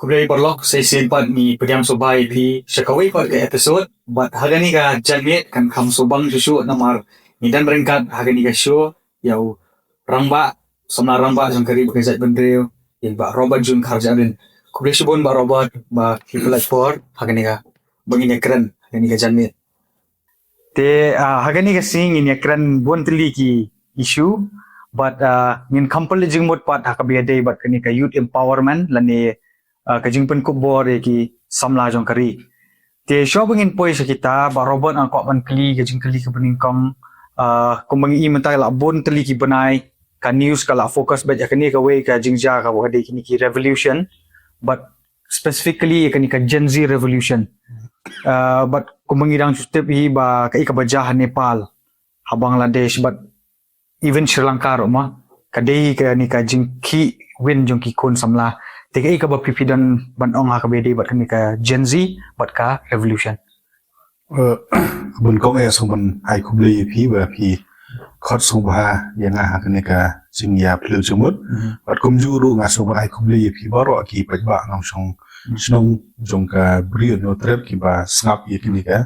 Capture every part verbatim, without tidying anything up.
Khublei paralok, sa shisien pat ngi pdiang sngewbha ïa phi sha kawei pat ka episode, bad ha kane ka janmiet kan kham sngewbang shuh shuh namar ngi dang ryngkat ha kane ka show ïa u rangbah, samla rangbah jong ka ri bad ka jaitbynriew, ïa i Bah Robert June Kharjahrin. Khublei shibun Bah Robert ba phi pynlait por ha kane ka, ba ngin ïakren ha kane ka janmiet. Te, ah, ha kane ka sngi ngin ïakren bun tylli ki issue, bad, ah, ngin kham pynleit jingmut pat ha kaba ïadei bad kane ka youth empowerment lane, ah, ka jingpynkup bor ïa ki samla jong ka ri. Te shuwa ba ngin poi sha kita, Bah Robert, nga kwah ban kylli ka jingkylli kaba nyngkong, ah, kumba ngi i mynta la bun tylli ki bnai ka news ka la focus beit ïa kane kawei ka jingjia kaba ka dei kine ki revolution, bad specifically ïa kane ka Gen Z revolution. Ah, bad kumba ngi dang shu tip hi ba kaei kaba jia ha Nepal, ha Bangladesh, bad even Sri Lanka ruh ma, ka dei kane ka jingkhih win jong ki khun samla. Te kaei kaba phi, phi don ban ong ha kaba ïadei bad kane ka Gen Z bad ka revolution? Eh, bun kong eh sngewbha ban ai khublei ïa phi ba phi khot sngewbha ïa nga ha kane ka jingïaphylliew jingmut. Mhm. Bad kumjuh ruh nga sngewbha ban ai khublei ïa phi baroh ki paidbah nongshong Mhm. shnong jong ka Bri u Hynñiewtrep kiba sngap ïa kane ka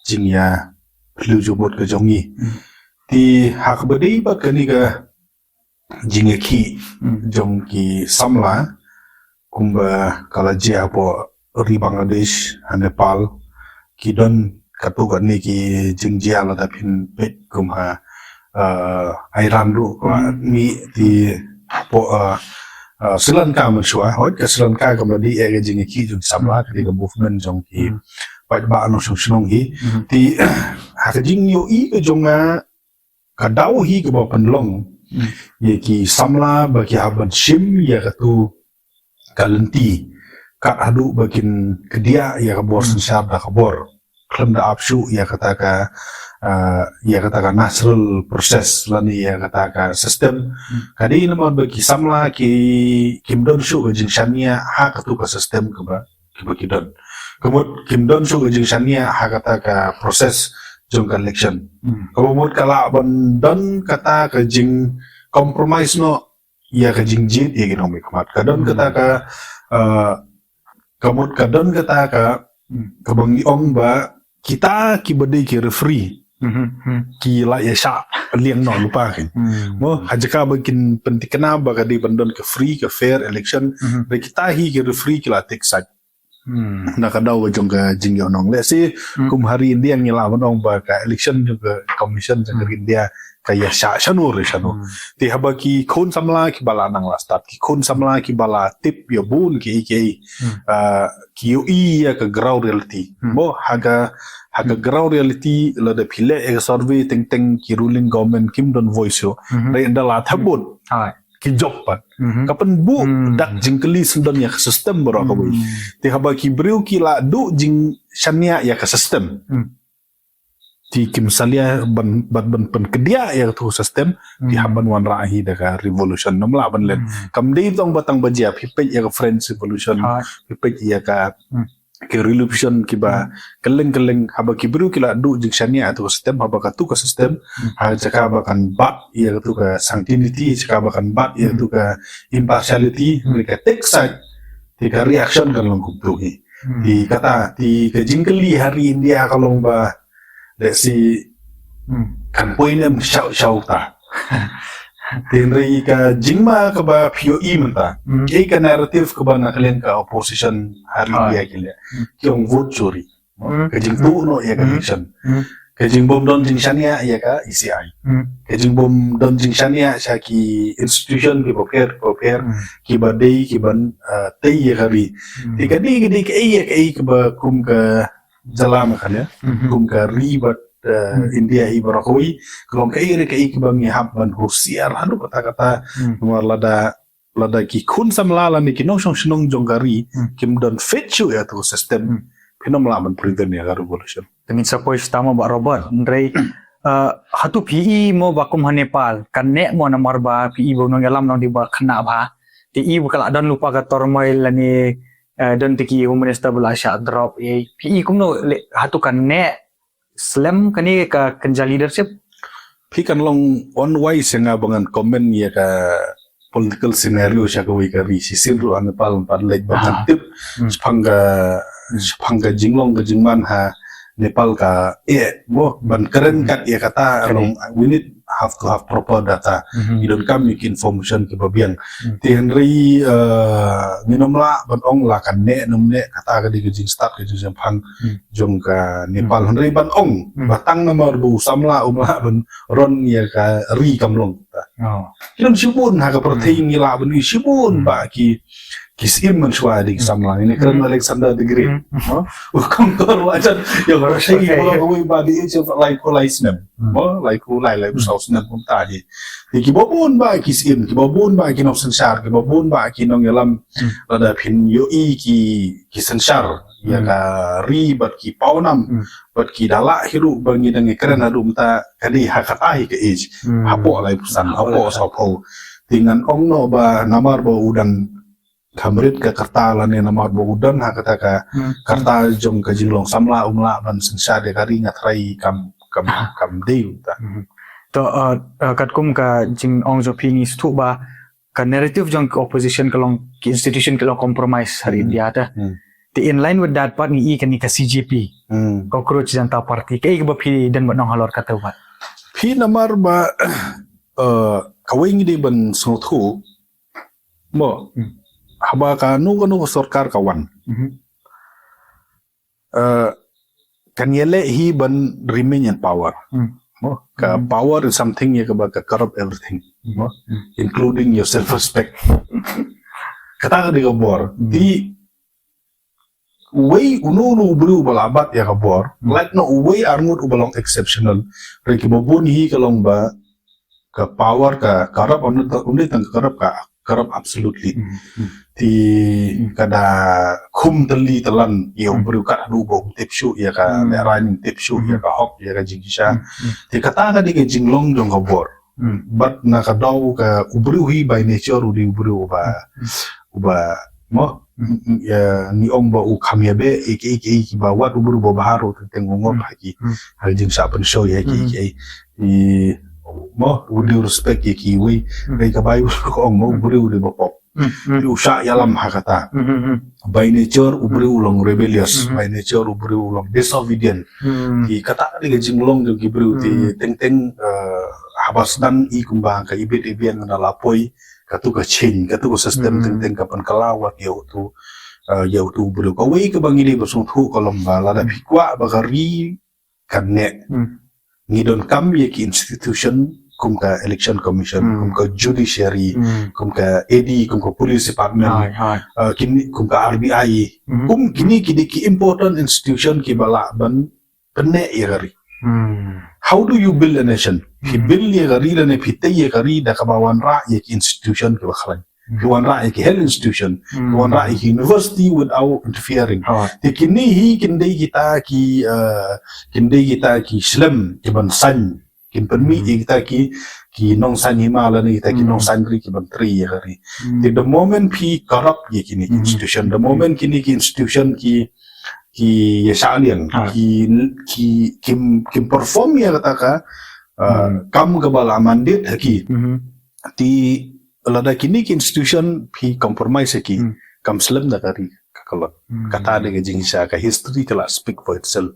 jingïaphylliew jingmut ka jong ngi. Mhm. Te ha kaba dei bad kane ka jingïakhih Hmm. jong ki samla, kumba ka la jia hapoh ri Bangladesh, ha Nepal, ki don katto katne ki jingjia lada phin peit kum ha, eh, Iran ruh, Hmm. mih te hapoh, eh, eh, Sri Lanka mynshuwa, hooid ka Sri Lanka kam la dei ïa ka jingïakhih jong ki samla, Hmm. ka dei ka movement jong ki Hmm. paidbah nongshong shnong hi. Hmm. Te ha ka jingïohi ka jong nga, ka daw hi kaba pynlong Hmm. ïa ki samla ba ki hap ban shim ïa katu ka lynti kat haduh ba kin kdiah ïa ka bor Hmm. synshar da ka bor khlem da ap shuh ïa kata ka, ah, ïa kata ka natural process lane ïa kata ka system. Hmm. Ka dei namar ba ki samla ki, kim don shuh ka jingshaniah ha katu ka system kaba kiba ki don. Ka mut kim don shuh ka jingshaniah ha kata ka process jong ka election. Hmm. Kaba mut ka lah ban don kata ka jing compromise noh ïa ka jingjied ïa ki nongmihkhmat. Ka don Hmm. kata ka, uh, ka mut ka don kata ka, Hmm. kaba ngi ong ba kita kiba dei ki referee Hmm. Hmm. ki la ïa shah liang noh lypa ki. Hmm. Mo, ha jaka ba kin pynthikna ba ka dei ban don ka free, ka fair election. Hmm. Hynrei kita hi ki referee ki la take side. Hmm. Na ka daw ba jong ka jingïohnong. Let's say, Hmm. kum ha ri India ngi lah ban ong ba ka election jong ka commission jong ka Hmm. ri India ka ïa shah shano re shano. Hmm. Te haba ki khun samla kiba la nang la stad, ki khun samla kiba la tip ïa bun kiei kiei. Hmm. Ah, ki ïohi ïa ka ground reality. Hmm. Mo, ha ka, ha ka Hmm. ground reality lada phi leh ïa ka survey teng teng ki ruling government kim don voice shuh. Hmm. Hynrei ynda la thep vote. Hai. Ki jop pat. Mhm. Ka pynbuh Mhm. dak jingkylli syndon ïa ka system baroh kawei. Mhm. Te haba ki briew ki la duh jingshaniah ïa ka system. Mhm. Te kim salia ban, ban, ban pynkdiah ïa katu ka system, te Mhm. hap ban wanrah hi da ka revolution. Ym lah ban leh. Mhm. Kam dei tang ba tang ba jia phi peit ïa ka French Revolution, Ha. phi peit ïa ka Mhm. ki revolution kiba Hmm. kylleng kylleng haba ki briew ki la duh jingshaniah ïa katu ka system, haba katu ka system Hmm. ha jaka ba kan bat ïa katu ka sanctity, jaka ba kan bat ïa Hmm. katu ka impartiality, Hmm. hynrei ka take side, te ka reaction kan long kumtu hi. Hmm. Te kata, te ka jingkylli ha ri India ka long ba, let's say, Hmm. kan poi ne em shaw shaw ta. Te hynrei ka jingma kaba phi ïohi mynta. Hmm. Kaei ka narrative kaba na ka liang ka opposition ha ri Ah. India ki leh. Hmm. Ki ong vote chori. Hmm. Ka jingtuh noh ïa ka Hmm. election. Hmm. Ka jingbym don jingshaniah ïa ka E C I. Hmm. Ka jingbym don jingshaniah sha ki institution kiba pher, kiba pher, Hmm. kiba dei, kiban, uh, tei ïa ka ri. Hmm. Te ka dei, ka dei kaei, kaei kaba kum ka jylla ma ka liang, Hmm. kum ka ri bad, uh, Hmm. India hi baroh kawei, ka long kaei re kaei kaba ngi hap ban husiar haduh katta katta, Hmm. namar lada lada ki khun samla lane ki nongshong shnong jong ka ri, Hmm. kim don fit shuh ïa katu ka system. Hmm. Phin ym lah ban prevent ïa ka revolution. Te ngin sa poi sha ta mo Bah Robert, hynrei, uh, hato phi i mo ba kum ha Nepal, kan neh mo namar ba phi i ba u nongïalam u dei uba khynnah bha. Te i ba ka la don lypa ka turmoil lane, uh, don te ki Home Minister ba la shah drop ïa. Phi i kumno leh hato kan neh slem kane ka kynja leadership? Phi kan long unwise ïa nga ba ngan comment ïa ka political scenario sha kawei ka ri, shisien ruh ha Nepal pat leit ba kan tip shaphang ka, shaphang ka jinglong ka jingman ha Nepal ka eh, mo, ban kren kat ïa kata long, we need have to have proper data. Ngi donkam ïa ki information kiba biang. Te hynrei, eh, ngin ym lah ban ong la kan neh ne ym neh, kata ka dei ka jingstad ka jingshemphang jong ka Nepal. Hynrei ban ong ba tang namar ba u samla um lah ban run ïa ka ri kam long. Ki don shibun ha ka pyrthei, ngi lah ban ïohi shibun ba ki, ki syiem mynshuwa dei ki samla. Ngi kren Alexander the Great. Mo? U kongkor ba jan ïa ka pyrthei, ba long kawei ba the age of laiphew lai snem. Mo? Laiphew lai, laiphew saw snem kumta hi. Te kiba bun ba ki syiem, kiba bun ba ki nongsynshar, kiba bun ba ki nongïalam. Lada phin ïohi ki, ki synshar ïa ka ri bad ki pawnam bad ki da lah hi ruh ba ngi dang ïakren haduh mynta, ka dei ha kata hi ka age. Hapoh laiphew san, hapoh sawphew. Te ngan ong noh ba namar ba u dang kham rit ka karta lane namar ba u don ha kata ka karta jong ka jinglong samla um lah ban synshar ïa ka ri, nga tharai kam, kam, kam dei u ta. To, uh, uh, katkum ka jingong jong phi ngi sngewthuh ba ka narrative jong ka opposition ka long ki institution ki long compromise ha ri India te. Te in line with that pat ngi i kane ka C J P, Cockroach Janta Party, kaei kaba phi don ban ong halor kata pat? Phi, namar ba, uh, kawei ngi dei ban sngewthuh, mo, haba kano kano ka sorkar ka wan, uh, kan ïaleh hi ban remain in power. Mo, ka power is something ïa kaba ka corrupt everything. Mo, including your self respect. Kata ka dei ka bor. Te uwei uno uno u briew uba la bat ïa ka bor, lait noh uwei arngut uba long exceptional. Hynrei kiba bun hi ka long ba ka power ka corrupt, ym dei tang ka corrupt, ka corrupt absolutely. Te ka da khum tylli tylan ïa u briew kat haduh ba um tip shuh ïa ka lehrain, um tip shuh ïa ka hok, ïa ka jingshisha. Te kata ka dei ka jinglong jong ka bor. Bad na ka daw ka u briew hi by nature u dei u briew uba, uba, mo, ïa, ngi ong ba u kham ïabeh ïa ki, ïa ki, ïa ki, ba wat u briew ba bha ruh teng teng u ngop ha ki, ha ki jingshah pynshoi ha ki, ïa ki, ïa ki, mo, u dei u respect ïa kiwei. Hynrei ka Baibl ka ong, mo, u briew u dei ba pop. Te u shah ïalam ha kata. By nature u briew u long rebellious, by nature u briew u long disobedient. Te kata ka dei ka jinglong jong ki briew, te teng teng, eh, haba sdang i kumba ka ibit ibiang na la poi, katu ka change, katu ka system teng teng ka pynkylla wat ïa utu, eh, ïa utu u briew. Kawei kaba ngi dei ba sngewthuh ka long ba lada phi kwah ba ka ri kan neh, ngi donkam ïa ki institution kum ka Election Commission, kum ka Judiciary, kum ka E D, kum ka Police Department, eh, kine, kum ka R B I, kum kine ki dei ki important institution kiba lah ban pynneh ïa ka ri. How do you build a nation? Phi build ïa ka ri lane phi tei ïa ka ri da kaba wanrah ïa ki institution kiba khlaiñ. Phi wanrah ïa ki health institution, phi wanrah ïa ki university without interfering. Te kine hi kin dei kita ki, eh, kin dei kita ki slem kiban saiñ, kin pynmih ïa kita ki, ki nongsaiñ hima lane kita ki nongsaiñ ri kiban trei ïa ka ri. Te the moment phi corrupt ïa kine ki institution, the moment kine ki institution ki, ki ïa shah liang, ki, ki, kim, kim perform ïa kata ka, uh, kam kaba la mandate ha ki. Te lada kine ki institution phi compromise ha ki, kam slem da ka ri ka ka long. Kata dei ka jingshisha, ka history ka la speak for itself.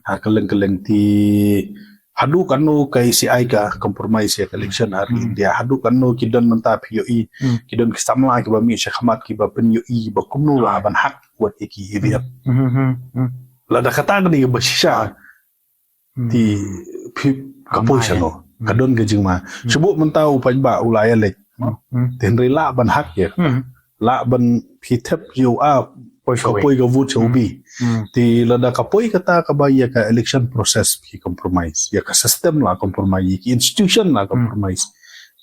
Ha kylleng kylleng te haduh katno ka E C I ka compromise ïa ka election ha ri India, haduh katno ki don mynta phi ïohi, ki don ki samla kiba mih sha khmat kiba pynïohi ba kumno lah ban hack wat ïa ki E V M. Lada kata ka dei kaba shisha, te phi, ka poi shano? Ka don ka jingma. Shu buh mynta u paidbah u la ïaleit, te hynrei lah ban hack ïa, lah ban phi thep ïa u, ah, ka poi ka vote sha u B. Te lada ka poi kata kaba ïa ka election process phi compromise, ïa ka system la compromise, ïa ki institution la compromise,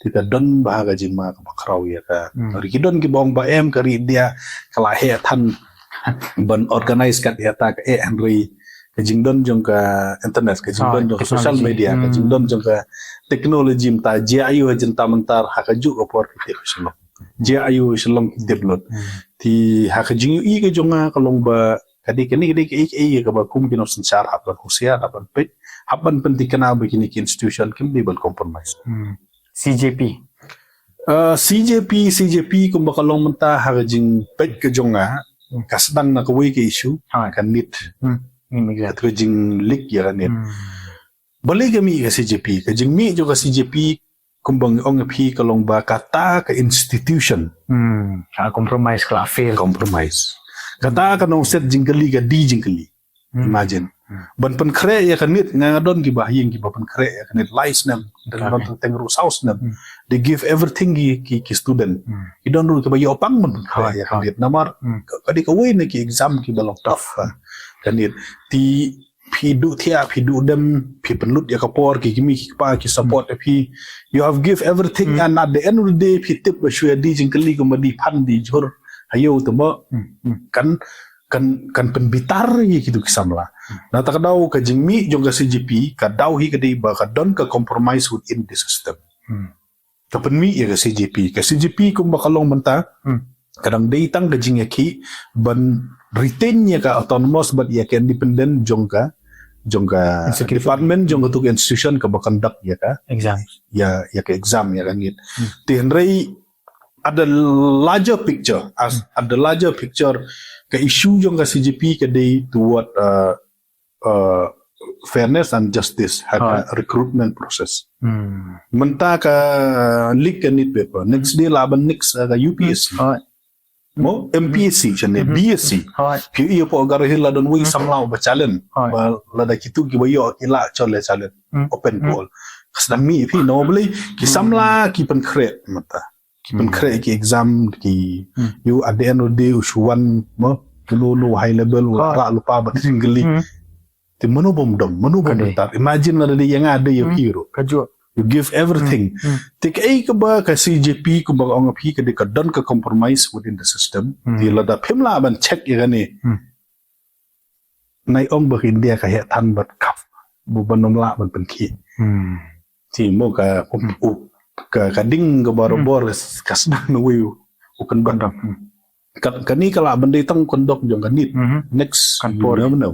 te ka don bha ka jingma kaba khraw ïa ka ri. Ki don kiba ong ba em, ka ri India ka la heh than ban organize kat ïa ta ka eh, hynrei ka jingdon jong ka internet, ka jingdon jong ka social media, ka jingdon jong ka technology mynta, jia aiu ha Jantar Mantar ha kajuh ka por ki tip sha Shillong. Jia aiu Shillong ki tip lut. Te ha ka jingïohi ka jong nga ka long ba ka dei kane ka dei kaei kaei kaba kum ki nongsynshar hap ban husiar, hap ban peit, hap ban pynthikna ba kine ki institution kim dei ban compromise. C J P. Uh, C J P, C J P kumba ka long mynta ha ka jingpeit ka jong nga, ka sdang na kawei ka issue, ka NEET. Ka jinglik ïa ka NEET. Balei ka mih ka C J P? Ka jingmih jong ka C J P kumba nga ong ïa phi ka long ba kata ka institution. Ka compromise, ka la fail. Compromise. Kata ka nongset jingkylli ka dei jingkylli. Imagine. Ban pynkhreh ïa ka NEET, nga nga don kiba ha ïing kiba pynkhreh ïa ka NEET lai snem, don teng teng ruh saw snem. They give everything ki ki, ki student. Ki don ruh kiba ïoh pang ban pynkhreh ïa ka NEET. Namar ka dei kawei na ki exam kiba long tough. Ka NEET. Te phi duh thiah, phi duh dem, phi pynlut ïa ka por, ki kmie ki kpa ki support ïa phi. You have give everything and at the end of the day phi tip ba shu ïa dei jingkylli kumba dei phan dei jhur. Hayo te mo kan kan kan pynbitar ïa kitu ki samla. Na ta ka daw ka jingmih jong ka C J P ka daw hi ka dei ba ka don ka compromise within the system. Ka pynmih ïa ka C J P, ka C J P kumba ka long mynta ka dang dei tang ka jingïakhih ban retain ïa ka autonomous bad ïa ka independent jong ka jong ka department jong katu ka institution kaba conduct ïa ka exam, ïa ïa ka exam ïa ka NEET. Te hynrei at the larger picture, as at the larger picture, ka issue jong ka C J P ka dei toward uh, uh, fairness and justice ha ka recruitment process. Mynta ka leak ka NEET paper, next day lah ban nix uh, ka U P S C. Mo M P S C shane, B S C. Phi ïa po Garo Hills la don wei samla ba challenge. Ba lada kitu kiba ïoh ki lah challenge, challenge open to all. Ka sdang mih phi, namar balei ki samla ki pynkhreh mynta. Ki pynkhreh ki exam ki, ïoh at the end of the day u shu wan mo kino no high level u rah lypa bad jingkylli. Te mano bym dom, mano bym bitar. Imagine lada dei ïa nga, dei ïa phi ruh. You give everything. Te kaei kaba ka C J P kumba ka ong ïa phi ka dei ka don ka compromise within the system. Te lada phim lah ban check ïa kane, nai ong ba ka India ka heh than bad kap, ba ban ym lah ban pynkhih. Te mo ka u ka ka ding ka barabor ka sdang na wei u kynbon. Ka kane ka lah ban dei tang kondok jong ka NEET. Next kan por na na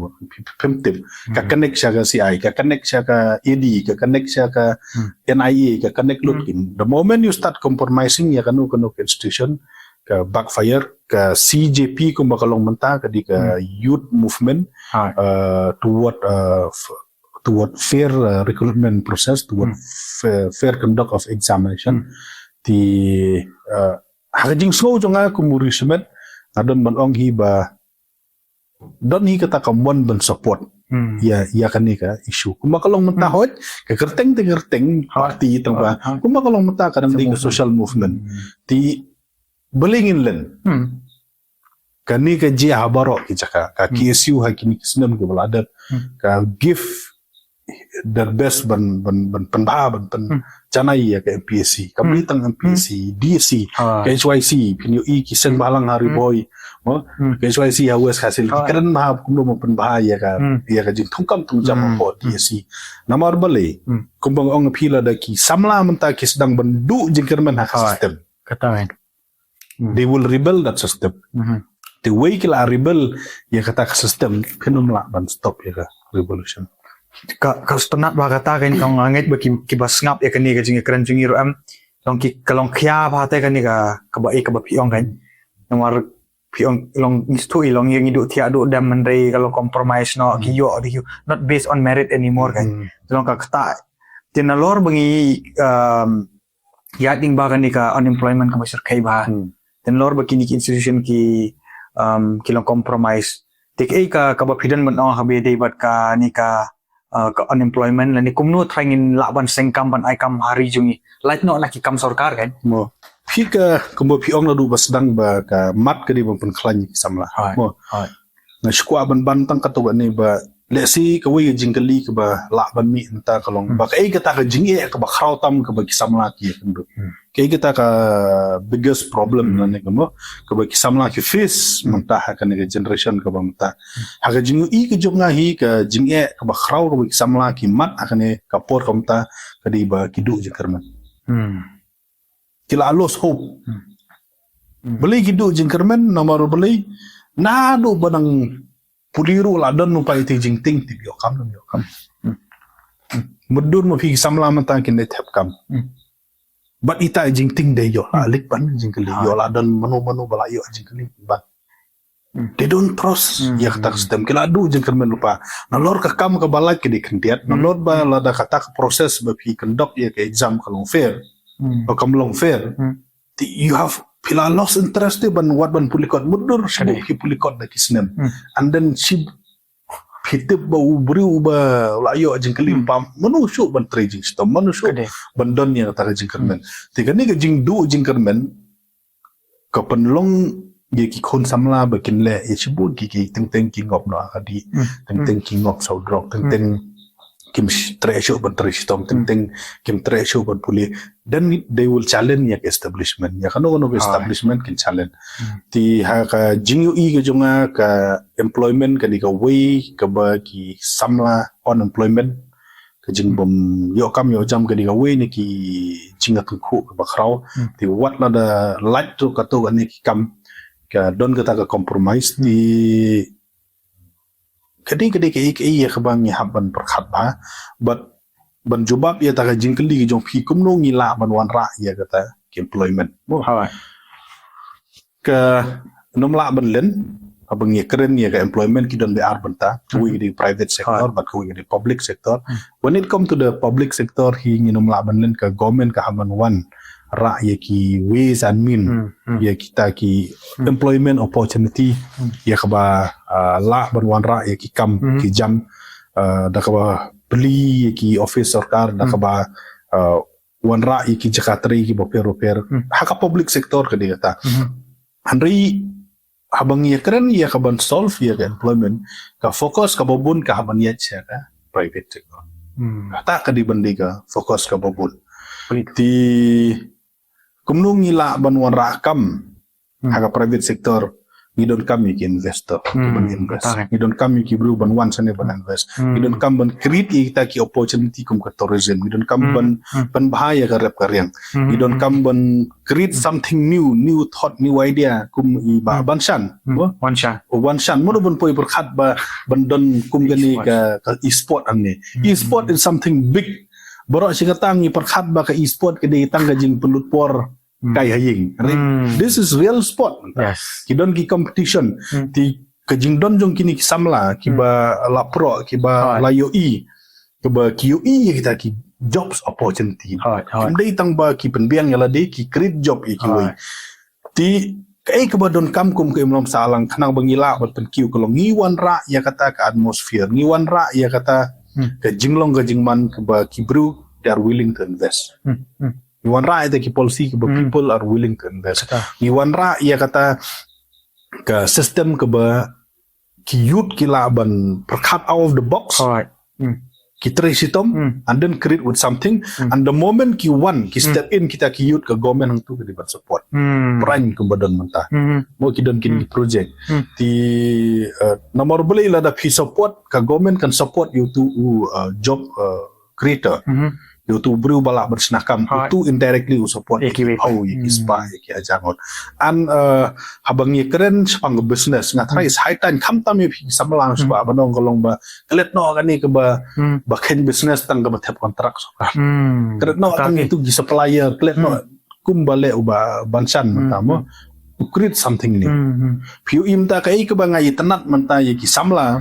phim tip. Ka connect sha ka C I, ka connect sha ka E D, ka connect sha ka N I A, ka connect lut kin. The moment you start compromising ïa kano kano ka institution, ka backfire. Ka C J P kumba ka long mynta ka dei ka youth movement uh, toward uh, toward fair uh, recruitment process, toward fair, fair conduct of examination. Te uh, ha ka jingsngew jong nga kum u Rishi Sunak, nga don ban ong hi ba don hi kata ka mon ban support ïa ïa kane ka issue. Kumba ka long mynta hoi ka kyrteng te kyrteng party tang ba kumba ka long mynta ka dang dei ka social movement. Te balei ngin len? Kane ka jia ha baroh ki jaka, ka K S U ha kine ki snem kiba la dep, ka give their best ban ban ban pynbha ban pynjanai ïa ka M P S C, kam dei tang M P S C, D S C, ka H Y C, phin ïohi ki seng bhalang ha Ri Bhoi, mo, ka H Y C ha West Khasi Hills, ki kren bha kumno ban pynbha ïa ka ïa ka jingthungkam thungjam hapoh D S C. Namar balei? Kumba nga ong ïa phi, lada ki samla mynta ki sdang ban duh jingkyrmen ha ka system. Kata kan. They will rebel that system. Te wei ki la rebel ïa kata ka system, phin ym lah ban stop ïa ka revolution. Ka ka sngewtynnat ba kata kan, tang nga ngeit ba ki kiba sngap ïa kane ka jingkren jong ngi ruh em, long ki ka long khia ba te kane ka kaba eh kaba phi ong kan. Namar phi ong long ngi sngewthuh ïa long ïa ngi duh thiah duh dem, hynrei ka long compromise noh ki ïoh, not based on merit anymore kan. Te long ka kata, te nalor ba ngi um, ïa ding ba kane ka unemployment kaba shyrkhei bha. Te nalor ba kine ki institution ki um, ki long compromise. Te kaei ka kaba phi don ban ong ha ba ïadei bad kane ka uh, ka unemployment, lane kumno trai ngin lah ban seng kam ban ai kam ha ri jong ngi, lait noh na ki kam sorkar kan. Mo phi ka kumba phi ong naduh ba sdang ba ka mat ka dei ban pynkhlaiñ ki samla. Mo nga shu kwah ban ban tang katto katne ba lehse kawei ka jingkylli kaba lah ban mih mynta ka long ba kaei kata ka jingeh kaba khraw tam kaba ki samla ki ïakynduh. Kaei kata ka biggest problem lane kaba kaba ki samla ki face mynta ha kane ka generation kaba mynta. Ha ka jingïohi ka jong nga hi, ka jingeh kaba khraw kaba ki samla ki mad ha kane ka por kaba mynta ka dei ba ki duh jingkyrmen. Ki la lose hope. Balei ki duh jingkyrmen? Namar balei? Naduh ba nang pule ruh la don u paidbah jingtieng, tip ïoh kam, ym ïoh kam. Mutdur ma phi ki samla mynta kin dei thep kam. Bad ita jingting de ïoh la lik ban jingkylli, ïoh la don mano mano ba la ïoh jingkylli ban. They don't trust ïa kata ka system. Ki la duh jingkyrmen lypa. Nalor ka kam kaba lait ka dei khyndiat, nalor ba lada kata ka process ba phi conduct ïa ka exam ka long fair, ba kam long fair, you have, phi la lost interest te ban wad ban pule kot mutdur, shu phi pule kot da ki snem. And then shi phi tip ba u briew uba la ïoh jingkylli lypa, mano shuh ban trei jingshitom, mano shuh ban don ïa kata ka jingkyrmen. Te kane ka jingduh jingkyrmen ka pynlong ïa ki khun samla ba kin leh ïa shibun ki, ki teng teng ki ngop noh ha ka dih, teng teng ki ngop saw drok, teng teng kim sh-, treh shuh ban trei shitom, teng teng kim treh shuh ban pule. Then they will challenge ïa ka establishment, ïa kano kano ka establishment kin challenge. Te ha ka jingïohi ka jong nga, ka employment ka dei kawei kaba ki samla, unemployment, ka jingbym ïoh kam ïoh jam ka dei kawei na ki jingïathuhkhruh kaba khraw. Te wat lada lait ruh kato kane ki kam, ka don kata ka compromise, te ka dei, ka dei kaei kaei ïa kaba ngi hap ban pyrkhat bha. But ban jubab ïa kata ka jingkylli ka jong phi, kumno ngi lah ban wanrah ïa kata ka employment. Ka nym lah ban len, haba ngi kren ïa ka employment ki don ba ar bynta, kawei ka dei private sector bad kawei ka dei public sector. When it come to the public sector hi, ngi nym lah ban len, ka government ka hap ban wanrah ïa ki ways and mean ïa kita ki employment opportunity, ïa kaba, ah, lah ban wanrah ïa ki kam ki jam, ah, da kaba plie ïa ki office sorkar, da kaba, ah, wanrah ïa ki jaka trei kiba pher ba pher. Ha ka public sector ka dei kata. Hynrei haba ngi kren ïa ka ban solve ïa ka employment, ka focus kaba bun ka hap ban ïaid sha ka private sector. Kata ka dei ban dei ka focus kaba bun. Te kumno ngi lah ban wanrah kam ha ka private sector? Ngi donkam ïa ki investor ban invest. Ngi donkam ïa ki briew ban wan shane ban invest. Ngi donkam ban create ïa kita ki opportunity kum ka tourism. Ngi donkam ban, ban bha ïa ka rep ka riang. Ngi donkam ban create something new, new thought, new idea, kum i Bah Banshan. Banshan. Oh, Banshan. Mano ban poi pyrkhat ba ban don kum kane ka, ka e-sport hangne. E-sport is something big. Baroh shi katta ngi pyrkhat ba ka e-sport ka dei tang ka jingpynlut por kai ha ïing. This is real sport. Ki don ki competition. Te ka jingdon jong kine ki samla kiba la proh, kiba la ïohi, kiba ki ïohi ïa kita ki jobs opportunity. Kim dei tang ba ki pynbiang ïa lade, ki create job ïa kiwei. Te kaei kaba donkam kum ka imlang sahlang khnang ba ngi lah ban pynkiew ka long, ngi wanrah ïa kata ka atmosphere, ngi wanrah ïa kata ka jinglong ka jingman kaba ki briew they are willing to invest. Ngi wanrah ïa kita ki policy kaba people are willing to invest. Ngi wanrah ïa kata ka system kaba ki youth ki lah ban pyrkhat out of the box. Ki trei shitom and then create with something. And the moment ki wan, ki step in kita ki youth, ka government hangtu ka dei ban support. Pyrshah kumba don mynta. Mo ki don kine ki project. Te, uh, namar balei lada phi support, ka government kan support ïa utu u, uh, job, uh, creator. Ïa utu u briew ba lah ban shna kam, utu indirectly u support ïa ki spah, ïa ki hajar ngut. And, uh, haba ngi kren shaphang business, nga tharai is high time, khamtam ïa phi samla shaphang ban ong ka long ba klet noh kane kaba, ba kheiñ business tang kaba thep contract sorkar. Klet noh tang itu ki supplier, klet noh kumba leh u Bah Banshan mynta mo. To create something new. Phi ïohi mynta kaei kaba nga itynnad mynta ïa ki samla.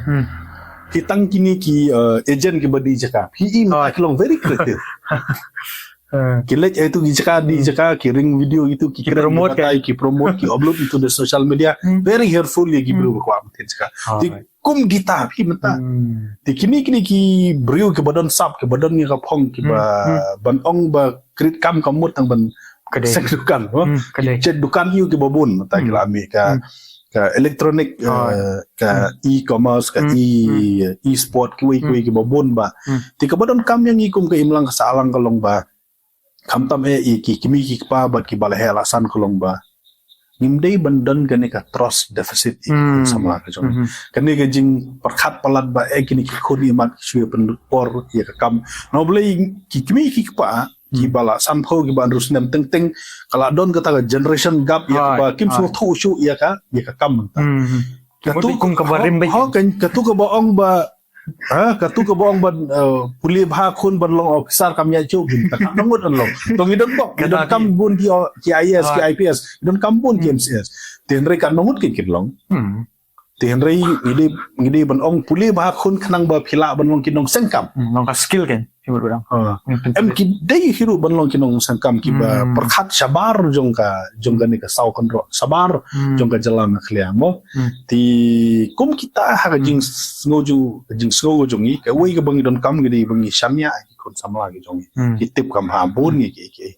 Ki tang kine ki, uh, agent kiba dih jaka. Phi ïohi mynta ki long very creative. Ki leit ïa itu ki jaka, dih jaka, ki ring video itu, ki kren, ki promote, ki upload itu the social media. Very helpful ïa ki briew ba kwah ban dih jaka. Te kum kita phi mynta. Te kine, kine ki briew kiba don sap, kiba don ïa ka phong, kiba ban ong ba create kam ka mut tang ban seng dukan, mo. Ki check dukan ïa kiba bun mynta ki la mih ka, ka electronic, eh, ka e-commerce, ka e, e-sport, kiwei kiwei kiba bun ba. Te kaba donkam ïa ngi kum ka imlang ka sahlang ka long ba khamtam eh ïa ki kmie ki kpa bad kiba la heh la san ka long ba ngim dei ban don kane ka trust deficit ïa ki khun samla ka jong. Kane ka jingpyrkhat palat ba eh kine ki khun ïa mat ki shu ïa pynlut por ïa ka kam. Namar balei ki kmie ki kpa kiba la san phew kiba hynriew snem teng teng ka la don kata ka generation gap ïa kaba kim sngewthuh shuh ïa ka, ïa ka kam mynta. Katu kum kaba rim beit. Katu kaba ong ba Ha, katu kaba ong ban, eh, pule bha khun ban long officer kam ïa chu, kin ta ka ngut an long. To ngi don bok, ngi don kam bun ki, ki I A S, ki I P S, ngi don kam bun ki M C S. Te hynrei ka ngut ki kin long. Te hynrei ngi dei, ngi dei ban ong pule bha khun khnang ba phi lah ban long ki nongseng kam. Long ka skill kan. Em ki dei hi ruh ban long ki nongseng kam kiba pyrkhat shabar jong ka, jong kane ka saw kynroh shabar jong ka jylla Meghalaya mo. Te kum kita ha ka jingsngew jong, ka jingsngew jong ngi, kawei kaba ngi don kam ngi dei ba ngi shaniah ki khun samla ki jong ngi. Ki tip kam ha bun ngi ki, ki,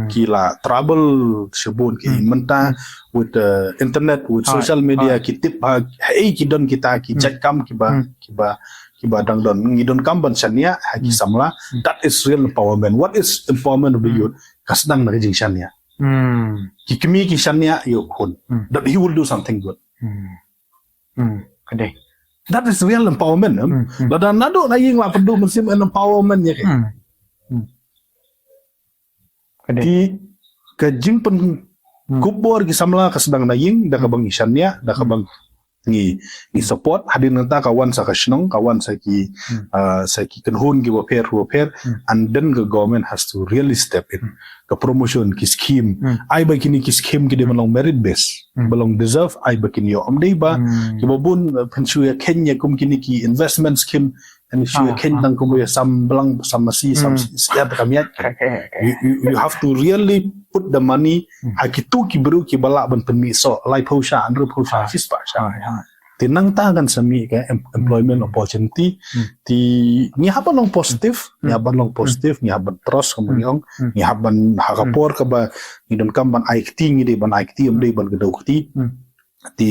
ki la trouble shibun ki mynta with the internet, with social media, ki tip ha, ha ei ki don kita ki jait kam kiba, kiba, kiba dang don. Ngi don kam ban shaniah ha ki samla. That is real empowerment. What is empowerment of the youth? Ka sdang na ka jingshaniah. Ki kmie ki shaniah ïa u khun that he will do something good. Ka dei. That is real empowerment, em? Lada naduh na ïing la pynduh mynsiem, empowerment ïa ki. Ka dei. Ki, ka jingpynkupbor ki samla ka sdang na ïing, da kaba ngi shaniah, da kaba ngi, ngi support, hadien nangta ka wan sa ka shnong, ka wan sa ki, ah, sa ki kynhun kiba pher, kiba pher, and then the government has to really step in. Ka promotion, ki scheme, ai ba kine ki scheme ki dei ban long merit base, ba long deserve, ai ba kin ïoh, ym dei ba kiba bun, eh, pynshu ïa khein ïa kum kine ki investment scheme, and shu ïa khein tang kum ïa sam blang, sam masi, sam siat kam ïa. You, you, you have to really put the money ha kitu ki briew kiba lah ban pynmih soh, laiphew shah, hynriewphew shah, shispah shah. Te nangta kan sa mih ka em-, employment opportunity. Te ngi hap ban long positive, ngi hap ban long positive, ngi hap ban trust, kum ngi ong, ngi hap ban, ha ka por kaba ngi donkam ban ai kti, ngi dei ban ai kti, ym dei ban kdew kti. Te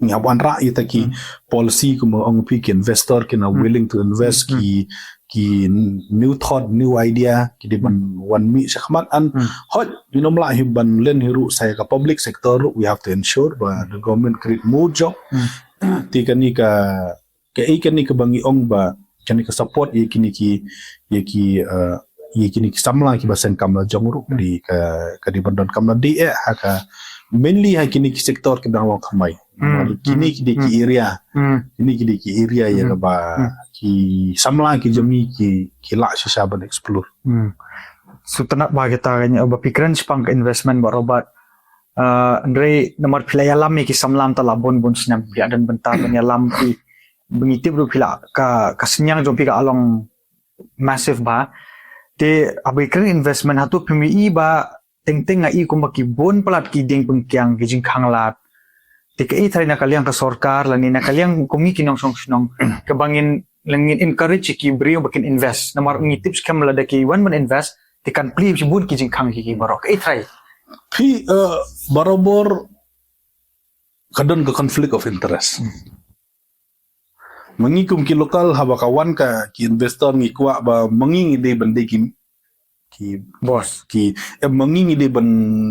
ngi hap wanrah ïa kita ki policy, kum ong phi, ki investor ki na willing to invest, ki, ki new thought, new idea ki dei ban wan mih shakhmat, and hooid, ngin ym lah hi ban len hi ruh sa ïa ka public sector ruh, we have to ensure ba the government create more job. Te kane ka, kaei kane kaba ngi ong ba kane ka support ïa kine ki, ïa ki, eh, ïa kine ki samla kiba seng kam la jong ruh, ka dei ka, ka dei ban donkam la dei eh ha ka, mainly ha kine ki sector kiba dang long thymmai. Kine ki dei ki area, kine ki dei ki area ïa kaba ki samla ki jong ngi ki, ki lah shisha ban explore. Sngewtynnat ba kita ka, ba phi kren shaphang ka investment, Bah Robert. Ah, hynrei namar phi la ïalam ïa ki samla mynta la bun bun snem, phi la don bynta ban ïalam, phi, ba ngi tip ruh phi la, ka, ka synñiang jong phi ka long massive bha. Te haba ngi kren investment, hato phim ïohi ba teng teng nga i kumba ki bun palat ki dieng pynkiang, ki jingkhang lad. Te kaei trai na ka liang ka sorkar lane na ka liang kum ngi ki nongshong shnong, kaba ngin, ngin encourage ki briew ba kin invest. Namar ngi tip skhem lada ki wan ban invest, te kan plie shibun ki jingkhang ki, ki baroh. Kaei trai? Phi, eh, barabor ka don ka conflict of interest. Ma ngi kum ki local, haba ka wan ka ki investor, ngi kwah ba ma ngi ngi dei ban dei ki, ki boss, ki, eh, ma ngi ngi dei ban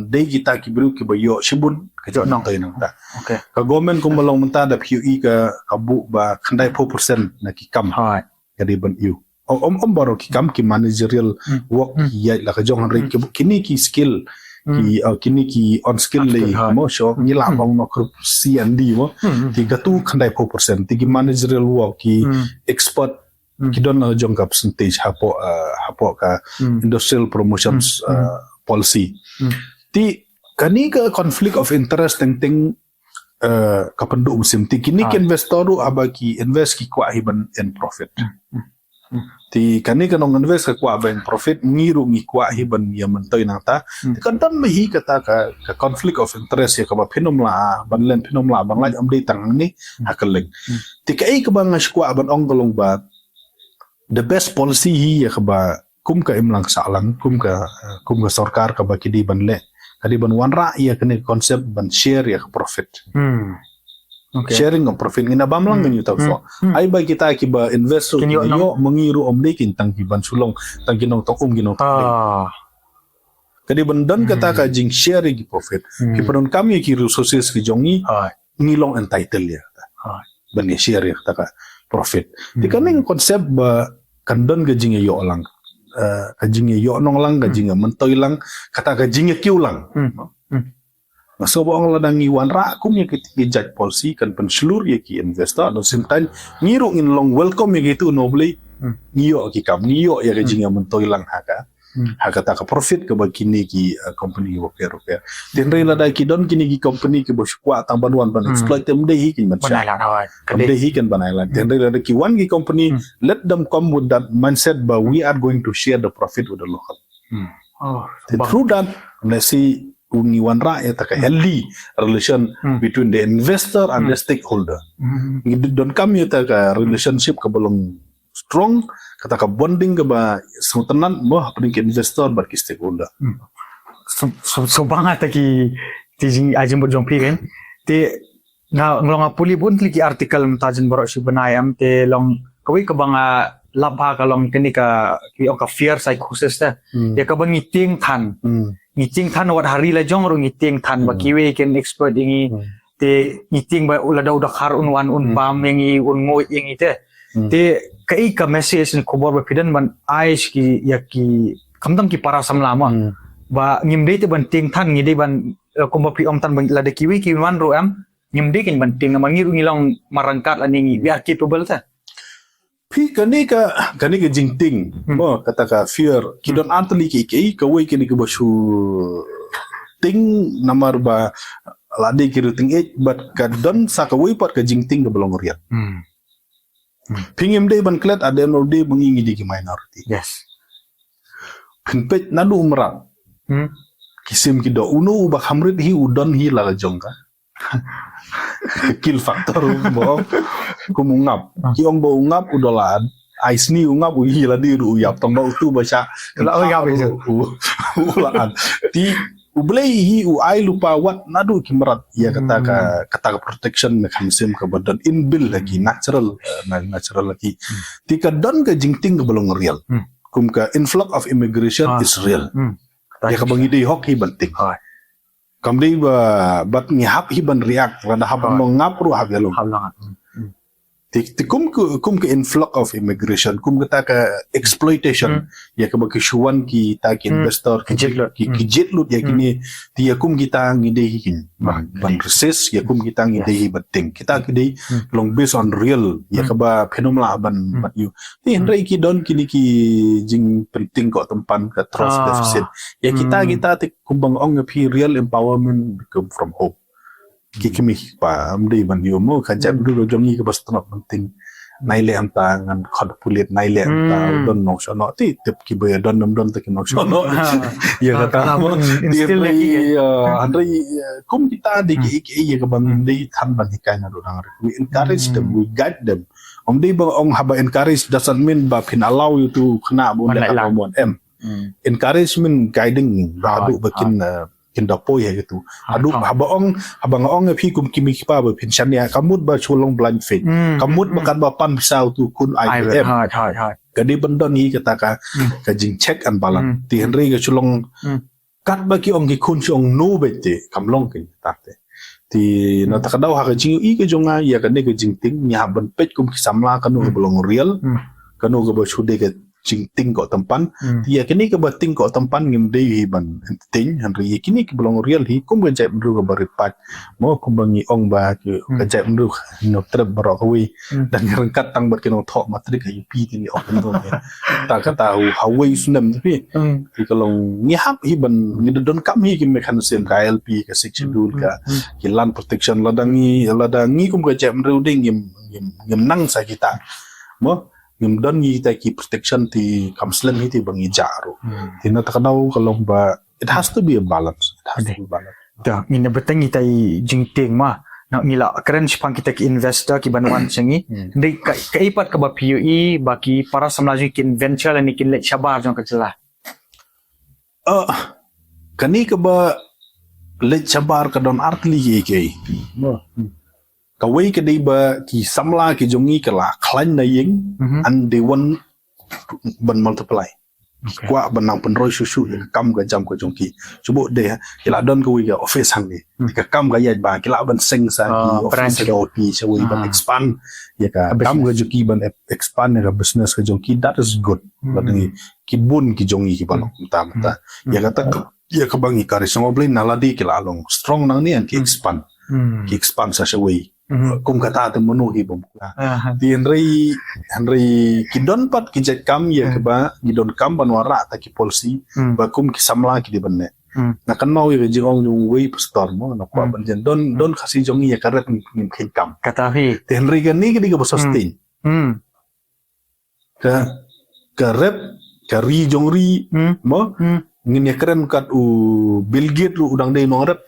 dei kita ki briew kiba ïoh shibun ka jingmyntoi nangta. Ka government kumba long mynta, da phi ïohi ka, ka buh ba khyndai phew percent na ki kam ka dei ban ïoh. Ym, ym baroh ki kam, ki managerial work, ki ïaid la ka jong, hynrei ki, kine ki skill, ki, uh, kine ki on skill lei, mo, shuh ngi lah ban ong khrip C and D, mo. Te katu khyndai phew percent te ki managerial work, ki expert, ki don la ka jong ka percentage hapoh, uh, hapoh ka industrial promotions, uh, policy. Te kane ka conflict of interest teng teng, uh, ka pynduh mynsiem. Te kine ki investor ruh haba ki invest ki kwah hi ban earn profit. Te kane ka nong invest ka kwah ban earn profit, ngi ruh ngi kwah hi ban ïa myntoi nangta. Te ka don ma hi kata ka, ka conflict of interest ïa kaba phin ym lah ban len, phin ym lah ban lait, ym dei tang hangne ha kylleng. Te kaei kaba nga shu kwah ban ong ka long ba the best policy hi ïa kaba kum ka imlang sahlang, kum ka, eh, kum ka sorkar kaba ki dei ban leh, ka dei ban wanrah ïa kane ka concept ban share ïa ka profit. Sharing of profit, ngin ïa bam lang, ngin ïa tau soh. Ai ba kita kiba invest ruh kin ïoh, ma ngi ruh ym dei kin tang ki ban shu long tang ki nongtong um, ki nongtong dei. Ka dei ban don kata ka jingshare ïa ki profit. Ki pyndonkam ïa ki resources ki jong ngi, ngi long entitled ïa kata ban ïa share ïa kata ka profit. Te kane ka concept ba kan don ka jingïaïoh lang, eh, ka jingïaïoh nong lang, ka jingïamyntoi lang, kata ka jingïakiew lang. Nga sngew ba ong lada ngi wanrah kum ïa ki, ki jait policy kan pynshlur ïa ki investor, at the same time ngi ruh ngin long welcome ïa kitu, no, balei? Hmm. Ngi ïoh ki kam, ngi ïoh ïa ka, hmm, jingïamyntoi lang ha ka, hmm, ha kata ka profit kaba kine ki, uh, company kiba pher pher. Te hynrei lada ki don kine ki company kiba shu kwah tang ban wan ban, hmm, exploit, te ym dei hi kin ban shah. Ban ai lad, hooid. Ym dei hi kin ban ai lad. Te, hmm, hynrei lada ki wan ki company, hmm, let them come with that mindset ba we are going to share the profit with the local. Hmm. Oh, te through that, let's see, ngi wanrah ïa kata ka, hmm, healthy relation, hmm, between the investor and, hmm, the stakeholder. Hmm. Ngi donkam ïa kata ka relationship kaba long strong, kata ka bonding kaba sngewtynnat mo hapdeng ki investor bad ki stakeholder. Hmm. So, so, so bang ata ki, ki jing, ai jingmut jong phi kan. Te nga, nga long nga pule bun tylli ki article mynta jin baroh shi bnai, em, te long kawei kaba nga lap ha ka long kane ka, ki ong ka fear psychosis te. Hmm. Ïa kaba ngi tieng than. Hmm. Ngi tieng than wat ha ri la jong ruh ngi tieng than ba, hmm, kiwei kin exploit ïa ngi. Hmm. Te ngi tieng ba lada u dkhar un wan un, hmm, bam ïa ngi, un nguid ïa ngi te. Hmm. Te kaei ka message ne khubor ba phi don ban ai sha ki, ïa ki, khamtam ki para samla mo. Hmm. Ba ngim dei te ban tieng than, ngi dei ban, eh, kumba phi ong than ba lada kiwei ki wan ruh, em, ngim dei kin ban tieng, namar ngi ruh ngi long marryngkat lane ngi, we are capable te. Phi, kane ka, kane ka jingtieng, hmm, mo, kata ka fear, ki, hmm, don ar tylli ki, ki, kawei kane kaba shu tieng namar ba la dei ki ruh tieng eh, bad ka don sa kawei pat ka jingtieng kaba long real. Hmm. Hmm. Phi, ngim dei ban klet, at the end of the day ba ngi, ngi dei ki minority. Yes. Phin peit naduh mrad. Hmm. Ki sim ki doh, uno uba kham rit hi u don hi la ka jong ka kill factor mo. Kum u ngap. Ah. Ki ong ba u ngap u da la ai sni, u ngap u hi lade ruh u ïap, tang ba utu ba shah la u ïap, u, u, u la an. Te U Blei hi u ai lypa wat naduh ki mrad ïa kata ka, hmm, kata ka protection mechanism kaba don inbuilt ha ki, natural, eh, na-, natural ha ki. Hmm. Te ka don ka jingtieng kaba long real. Hmm. Kum ka influx of immigration, ah, is real. Hmm. Ïa kaba ngi dei hok hi ban tieng. Ah. Kam dei ba, bad ngi hap hi ban react, lada hap, ah, ban long ngap ruh hap ïa long. Hap long. Hmm. Hmm. Te, te kum ka, kum ka influx of immigration, kum kata ka exploitation, hmm, ïa kaba ki shu wan kita ki, hmm, investor, ki jied lut, ki, hmm, ki jied lut ïa, hmm, kine, te ïa kum kita ngi dei hi kin ban, ah, ban resist, ïa kum kita ngi, yes, dei hi ban tieng. Kita ki dei, hmm, long based on real, ïa, hmm, kaba phin ym lah ban, hmm, ban ïoh. Te, hmm, hynrei ki don kine ki jingpyntieng koh tympan, ka trust, ah, deficit. Ïa kita, hmm, kita te kumba nga ong ïa phi, real empowerment come from home. Ki kmie ki kpa, ym dei ban ïoh mo, ka jaitbynriew ka jong ngi kaba sngewtynnat ban tieng. Nai leh mynta ngan khot pulit, nai leh mynta, hmm, don nongshong noh, te tip kiba ïa don, ym don te ki nongshong noh. Hmm. Ïa kata mo, hmm, instill ïa ki, ïa, hynrei, ïa, kum kita dei ki, hmm, ki, ïa kaba ngim dei than ban hikai naduh dang rit. We encourage them, hmm, we guide them. Ym dei ba ong haba encourage doesn't mean ba phin allow ïa utu u khynnah ba un leh kata ba mon, em. Hmm. Encouragement, guiding, ba haduh ba kin, eh, kin da poi ha kitu. Haduh, haba ong, haba nga ong ïa phi kum ki kmie ki kpa ba phin shaniah, ka mut ba shu long blind faith. Hmm, ka mut ba, hmm, katba pan pisa utu khun ai, ai, em. Hooid, hooid, hooid. Ka dei ban don hi kata ka, hmm, ka jing check and balance. Hmm. Te hynrei ka shu long, hmm, katba ki ong ki khun shu ong no beit te, kam long kata te. Te, hmm, na kata ka daw ha ka jingïohi ka jong nga ïa kane ka jingtieng, ngi hap ban peit kum ki samla kano, hmm, kaba long real, hmm, kano kaba shu dei ka jingtieng koh tympan. Hmm. Te ïa kine kiba tieng koh tympan ngim dei hi ban entertain, hynrei ïa kine kiba long real hi kum ka jaitbynriew kaba rit paid. Mo, kumba ngi ong ba ki, hmm, ka jaitbynriew ngi trep baroh kawei. Hmm. Dang ryngkat tang bad ki nongthoh matrik ha U P te ngi ong kumno. Ta kata u hawei u snem te phi. Hmm. Te ka long ngi hap hi ban, ngi donkam hi ki mechanism, ka I L P, ka Sixth Schedule, hmm, ka, hmm, ki land protection, lada ngi, lada ngi kum ka jaitbynriew dei ngim, ngim, ngim nang sa kita. Mo, ngim don ngi kita ki protection te kam slem hi te ba ngi jah ruh. Hmm. Te na kata ka daw ka long ba, it has to be a balance. It has to be a balance. Da, ngin ïa bteng kita i jingtieng ma. Na ngi la kren shaphang kita ki investor kiban wan sha ngi. Hmm. Dei ka, kaei pat kaba phi ïohi ba ki para samla jong ngi kin venture lane kin leit shabar jong ka jylla. Eh, kane kaba leit shabar ka don ar tylli kiei kiei. Oh. Hmm. Kawei ka dei ba ki samla ki jong ngi ki la khlaiñ na ïing, mhm, and they want ban multiply. Okay. Kwah ban nang pynroi shuh shuh ïa ka kam ka jam ka jong ki. Shu buh dei ha, ki la don kawei ka office hangne. Hmm. Ka kam ka ïaid ba ki lah ban seng sa ki, ah, office branch, ka office shawei ban, ah, expand ïa ka, ka kam ka business jong ki, ban ep-, expand ïa ka business ka jong ki. That is good. Hmm. Lada ngi, ki bun ki jong ngi kiba long mynta mynta. Hmm. Ïa kata ka ïa kaba ngi kari sngewbha na lade ki la long strong nangne, ngan ki expand. Ki expand sa shawei. Kum kata te mano hi bym kla. Te hynrei, hynrei ki don pat ki jait kam ïa kaba ngi don kam ban wanrah ta ki policy ba kum ki samla ki dei ban ne. Na kan mau ïa ka jingong jong wei pastor mo, na kwah ban jan don, don Khasi jong ngi ïa ka rep ngim kheiñ kam. Kata hi. Te hynrei kane ka dei kaba sustain. Ka, ka rep, ka ri jong ri, mo, ngin ïa kren kat u Bill Gates ruh u dang dei nongrep.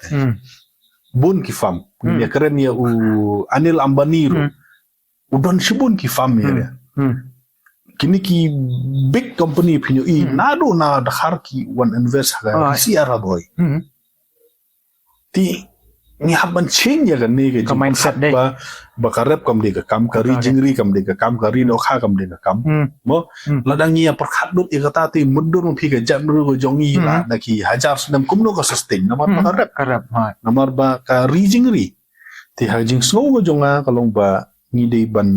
Bun ki farm. Ngin ïa kren ïa u Anil Ambani ruh. U don shibun ki farm ïa. Kini ki big company pynyoh i, naduh na Dkhar ki wan invest ha ka C R boy. Te ngi hap ban change ïa kane ka ka mindset jingpyrkhat dei. Ba, ba ka rep kam dei ka kam, ka ri jingri kam dei ka kam, ka ri dohkha kam dei ka kam. Mo, lada ngi ïa pyrkhat lut ïa kata te mutdur phi ka jaitbynriew ka jong ngi la da ki hajar snem kumno ka sustain namar ba ka rep. Ka rep, ha. Namar ba ka ri jingri. Te ha jingsngew ka jong nga ka long ba ngi dei ban,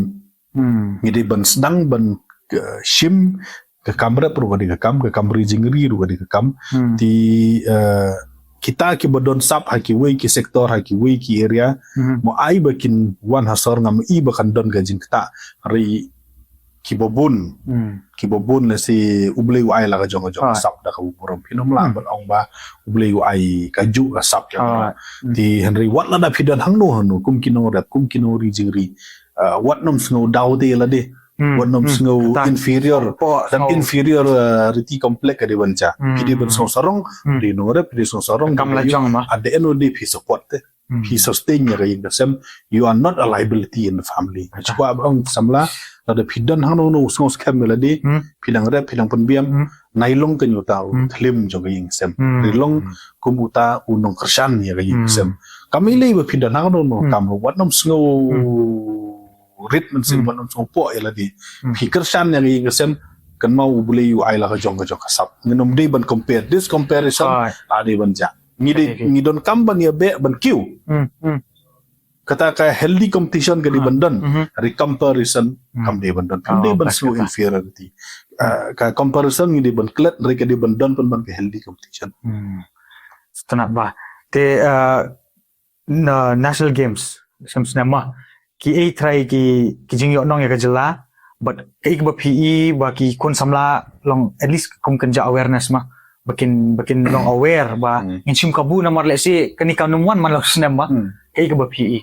ngi dei ban sdang ban, eh, shim ka kam rep ruh ka dei ka kam, ka kam ri jingri ruh ka dei ka kam. Te, eh, kita kiba don sap ha kiwei ki sector, ha kiwei ki area, mo ai ba kin wan ha sor, ngam i ba kan don ka jingktah. Hynrei kiba bun, kiba bun lehse U Blei u ai la ka jong ka jong ka sap da ka burom. Phin ym lah ban ong ba U Blei u ai kajuh ka sap ïa nga. Te hynrei wat lada phi don hangno hangno, kum ki nongrep, kum ki nongri jingri, eh, wat nym sngew down te lade. Wat nym sngew inferior. Inferiority complex ka dei ban jia. Phi dei ban sngew sarong, phi dei nongrep, phi dei sngew sarong. At the end of the day phi support te. Phi sustain ïa ka ïing ka sem. You are not a liability in the family. Shuwa ba ong samla, lada phi don hangno hangno sngew skhem ïa lade, phi dang rep, phi dang pynbiang, nai long ka nyngkong u thliew jong ka ïing ka sem. Nai long kum uta u nongkyrshan ïa ka ïing ka sem. Kam i lei ba phi don hangno hangno kam, wat nym sngew rit mynsiem, wat nym sngew poh ïa lade. Phi kyrshan ïa ka ïing ka sem, kan mau U Blei u ai la ka jong ka jong ka sap. Ngin ym dei ban compare. This comparison la dei ban jia. Ngi dei, ngi don kam ban ïa beh ban kiew. Kata ka healthy competition ka dei ban don. Ri comparison kam dei ban don. Kam dei ban sngew inferiority. Ah, ka comparison ngi dei ban klet, ri ka dei ban don pynban ka healthy competition. Sngewtynnat ba. Te, ah, na National Games, snem snem ma. Ki ei trai ki, ki jingïoh nong ïa ka jylla, but ka i kaba phi i ba ki khun samla long at least kum kynja awareness ma. Ba kin, ba kin long aware ba ngin shim kabu namar lehse kane kam nym wan man la u snem ma. Ka i kaba phi i.